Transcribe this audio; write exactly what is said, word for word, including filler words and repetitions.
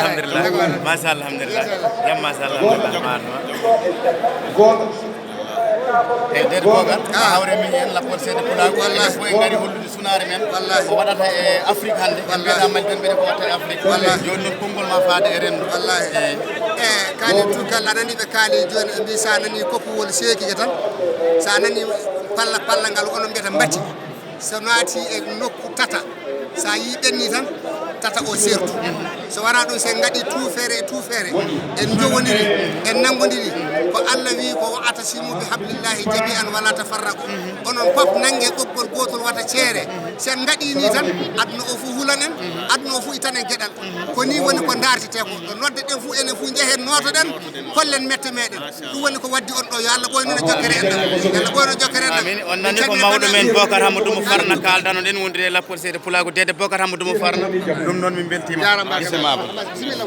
Alhamdulillah. Machallah, alhamdulillah. Jam, machallah, alhamdulillah. Machallah. Gooto. Eyi, deeɗo Bocar, a hawre min en lappol seeɗa pulaagu. Wallahi. Enen fof en ngari hollude sunaare men. Wallahi. Ko waɗata e Afrique hannde. Wallahi. En mbiyataa Mali tan, mbiyataa ko waɗata e Afrique. Wallahi. Jooni noon konngol ma faade e renndo. Wallahi. Eyi. E, Kalidou Touré, a nanii ɓe kaali jooni, ɓe mbii so a nanii koppuwol seekike tan, so a nanii palla, palla ngal, onon mbiyata mbati. So naati e nokku tata, so a yii ɓenni tan, tata o sertu. So wonaa ɗum, so en ngaɗii tuufeere e tuufeere, en njowondiri, en nanngondiri, ko Allah wii ko: "Wa atasimu bi hablillahi jami'an wa la tafarraqu." Onon pop nannge ɓoggol gootol, wata ceere. So en ngaɗii nii tan, aduna o fof hulan en, aduna o fof ittan en geɗal. Ko nii woni ko ndaartetee ko. Ɗo nodde ɗen fof, enen fof njehen nootoɗen, kollen mette meɗen. Ɗum woni ko waddi on ɗo. Yo Allah ɓooynu en jokkere enɗam. Yo Allah ɓooynu jokkere enɗam. Amin. On nani ko mawɗo men Bocar Hamadou mo Farna kaaldano ɗen, wondude e lappol seeɗa pulaagu, deeɗo Bocar Hamadou mo Farna. Ɗum noon min mbeltiima. Jaaraama. Bisimilla. Bisimilla.